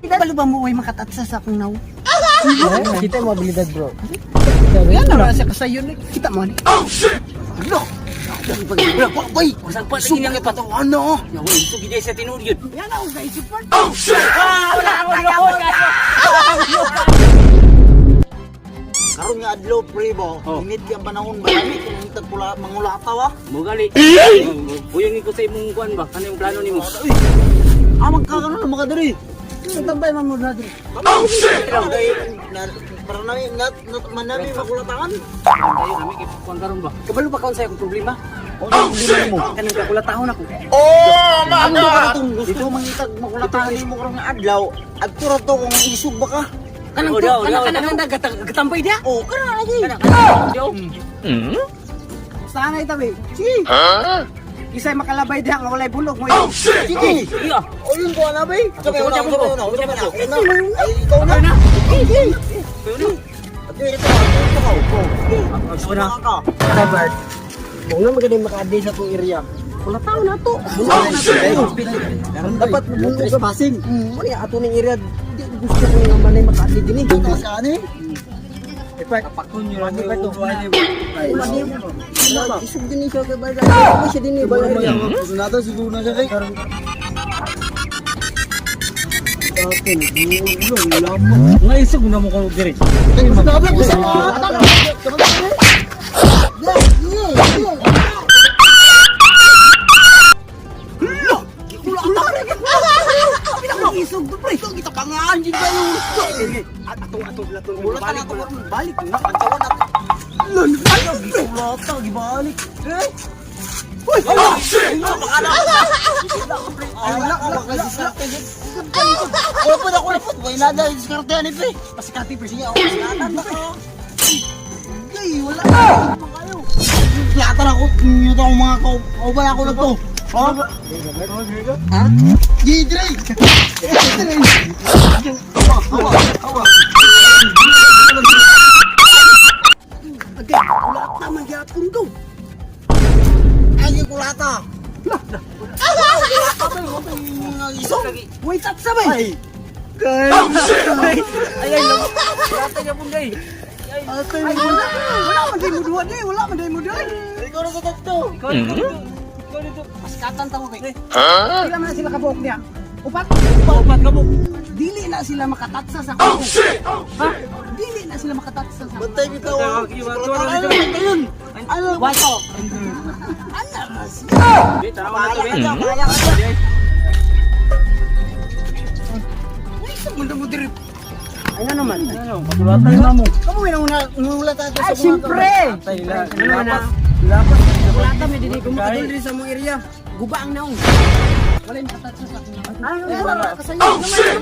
Kabalo ba mo way makatatsa sa akong naw? Kita mo abilidad, bro. Yan na siya kasayon eh. Kita mo ni. Oh shit! Lo. Bay, Sagpa lagi nang patawan no. Yawa, isog gid sa tinuod yun. Yan ako guys, support. Ah, wala ako Karon nga adlaw pre ba, init kay ang panahon ba lami kung intag pula mangulataw ah. Mo gali. Uyong ko sa imong kuan ba? Ano yung plano nimo? Ah, magkakaroon na mga diri. Tambay man mo na diri. Oh shit. Para nami nat nat manami makulatangan. Tayo kami kay kuan karon ba? Kabalo ba kaon sa akong problema? Oh, problema mo. Kanang kakulatahon ako. Ano ba itong gusto mangitag makulatangan nimo karon nga adlaw? Adto ra to kung isog ba ka? Kanang Oh, to, daw, kanang daw, kanang kanang gatambay dia. Oh, kana lagi. Yo. Sana itabi. Sige. Isay makalabay diha nga walay bulog mo. Oh shit! Sige. Iya. O yun ko na bay. Sabay Ako, na, ako, sabay na, ako, sabay na. ako. Ay, ikaw na. Sige. Ate, ito ka, ito ka. Ako na. Ka. Robert. Kung nga magaling maka-update sa itong area. Kulatahon na to. Dapat mabulog ka passing. Mo ni ato ning area. Di gusto ko nga manay maka-update din eh. Ito sa ani? Kapakon yun ang ito. ito. Isog din ni siya kay Barda. Ano siya din ni Barda. Nato siguro na siya kay. Nga isog na mo ko diri. Sabi ko sa Isog to pre. Kita pangaan jud kayo. Atong atong latong Wala balik ka na balik. Balik na pantawan na. Lon, balik pre. Kulata gibalik. Eh. Uy, Oh shit! Ay, wala ka baka diskarte. Wala po na wala po. Wala na diskarte ani pre. pasikati pre. Sige, ako diskarte na ka. Gay, wala. Kayo. Lata na ako, nyuto ako mga kaubay ako na to. Ha? Ha? Gidre! Gidre! Hawa, hawa, hawa. Agay, kulata man gyapon to. Ay, kulata! Kulata ba yung isog? Wait up sabay. Ay! Ay ay. Lata niya pong gay. Atay Ay, wala. Wala man day mo duwa day, wala man day mo duwa. Ikaw na sa tatlo! Ikaw dito. Ikaw dito. Pasikatan ta mo kay. Pila man na sila kabuok niya? Upat. Upat ka mo. Dili na sila makatatsa sa ako. Oh shit! Ha? Dili na sila makatatsa sa ako. Bantay bitaw! Kulata! Ano ba yun? Ano? Wato. Ala mas. Di tarawan na to Bahala be. ka dyan, bahala ka dyan. Uy, sa mundo mo diri. Ay nga naman. Ano, patulatan na mo. Kamu may nangulata ito Ay, sa mga siyempre. Atay la. Ano naman na? Lapas. Kulata may dili ko makadul diri sa mong area. Guba ang naong. Wala yung makatatsa sa akong. Ay, wala kasayo. Oh shit!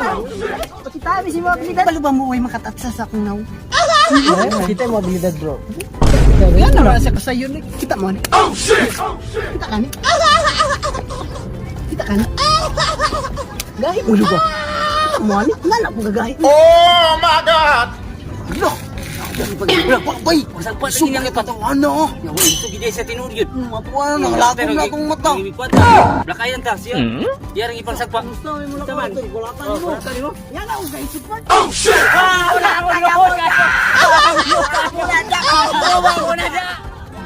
Pakita si mo abilidad. Kabalo ba mo way makatatsa sa akong naong? Kita mo abilidad, bro. Yan na siya kasayon eh. Kita mo ni. Oh shit! Kita ka ni. Kita ka ni. Gahi mo lugar. Kita mo ni. Nga na akong gagahi. Oh my God! Lo! Bay! Sagpa lagi nang Patawan na! Yawa, isog gid sa tinuod yun. Matuwa na, nakalatom na akong mata. Blakayan ta siya. Diya ring ipangsagpa. Gusto mo na Taman. kulata Oh, nimo. kulata nimo. Yan ako guys, support. Ah, wala ako Wala na.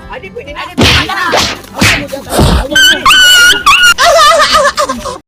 Adi pwede na. Adi pwede na.